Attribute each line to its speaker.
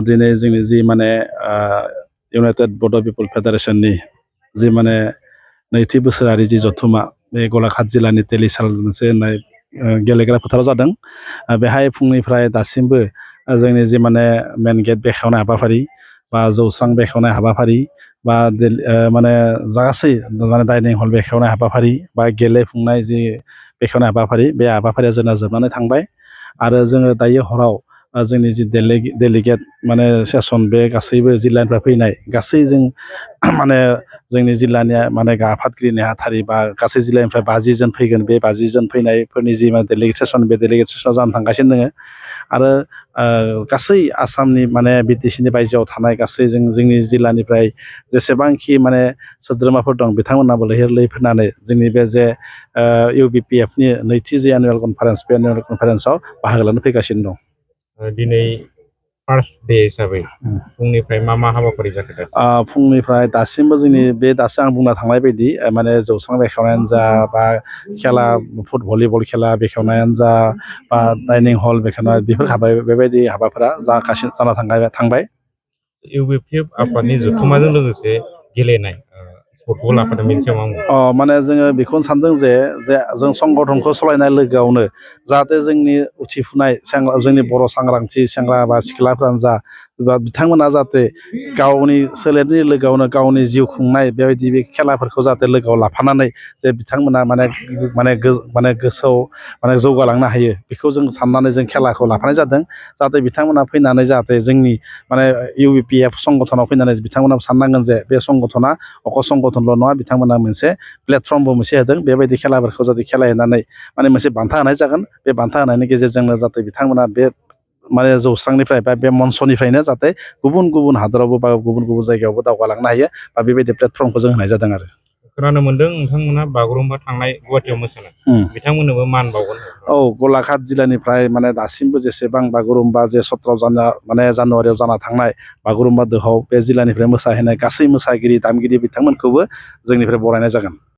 Speaker 1: दिनै जोंनि जि माने इउनाइटेड बड' पिपल फेडारेसननि जि माने नैथि बोसोरारि जि जथुम्मा बे गलाघाट जिल्लानि तेलिसाल मोनसे होननाय गेलेग्रा फोथाराव जादों। बेहाय फुंनिफ्राय दासिमबो जोंनि जि माने मेन गेट बेखेवनाय हाबाफारि बा जौस्रां बेखेवनाय हाबाफारि बा माने गासै माने डाइनिं हल बेखेवनाय हाबाफारि बा गेलेफुंनाय जि बेखेवनाय हाबाफारि बे हाबाफारिया जोंना जोबनानै थांबाय। आरो जोङो दायो हराव जोंनि जि डेलिगेट माने सेसन बे गासैबो जिल्लानिफ्राय फैनाय गासै जों माने जोंनि जिल्लानिया माने आफादगिरि नेहाथारि बा गासै जिल्लानिफ्राय 50 जन फैगोन। बे 50 जन फैनायफोरनि जि डेलिगेट सेसन बे डेलिगेट सेसनाव जानो थांगासिनो दङ। आरो गासै आसामनि माने बिटिसिनि बायजोआव थानाय गासै जोंनि जिल्लानिफ्राय जेसेबांखि माने सोद्रोमाफोर दं बिथांमोनाबो लैहोर लैहोर फैनानै जोंनि बे जे इउबिपिएफनि नैथि जि एनुवेल कनफारेन्स बे एनुवेल कनफारेन्सआव बाहागो लानो फैगासिनो दं।
Speaker 2: दिनै फार्स्ट डे हिसाबै फुंनिफ्राय मा हाबाफारि जाखो दासिम?
Speaker 1: फुंनिफ्राय दासिमबो जोंनि बे दासो आं बुंना थांनाय बायदि माने जौस्रां बेखेवनायानो जा बा खेला भलिबल खेला बेखेवनायानो जा बा डाइनिं हल बेखेवनाय बेफोर बेबायदि हाबाफोरा जाना थांबाय।
Speaker 2: इउबिपिएफ आफादनि जथुम्माजों लोगोसे गेलेनाय स्पर्टखौ लाफादों बेनि सायाव
Speaker 1: माने जोङो बेखौनो सानदों जे जों संगठनखौ सालायनाय लोगोआवनो जाहाथे जोंनि उथिफुनाय जोंनि बर' सांग्रांथि सेंग्रा बा सिख्लाफ्रानो जा बिथांमोना जाहाथे गावनि सोलेरनि लोगोआवनो गावनि जिउ खुंनाय बेबायदि बे खेलाफोरखौ जाहाथे लोगोआव लाफानानै जे बिथांमोना माने गोसोआव माने जौगालांनो हायो बेखौ जों साननानै जों खेलाखौ लाफानाय जादों। जाहाथे बिथांमोना फैनानै जाहाथे जोंनि माने इउबिपिएफ संगठनाव फैनानै बिथांमोना साननांगोन जे बे संगठना अखल संगठनल' नङा, बिथांमोना मोनसे प्लेटफर्मबो मोनसे होदों। बेबायदि खेलाफोरखौ जाहाथे खेलायनानै माने मोनसे बान्था होनाय जागोन। बे बान्था होनायनि गेजेरजोंनो जाहाथे बिथांमोना बे माने जौस्रांनिफ्राय बा बे मन्चनिफ्रायनो जाहाथे गुबुन गुबुन हादरावबो बा गुबुन गुबुन जायगायावबो दावगालांनो हायो बा बेबायदि प्लेटफर्मखौ जों होनाय जादों। आरो
Speaker 2: खोनानो मोन्दों नोंथांमोना बागुरुम्बा थांनाय गुवाहाटियाव मोसानो बिथांमोननोबो मान बावगोन।
Speaker 1: औ, गलाघाट जिल्लानिफ्राय माने दासिमबो जेसेबां बागुरुम्बा जे 17 माने जानुवारियाव जाना थांनाय बागुरुम्बा दोहौ बे जिल्लानिफ्राय मोसाहैनाय गासै मोसागिरि दामगिरि बिथांमोनखौबो जोंनिफ्राय बरायनाय जागोन।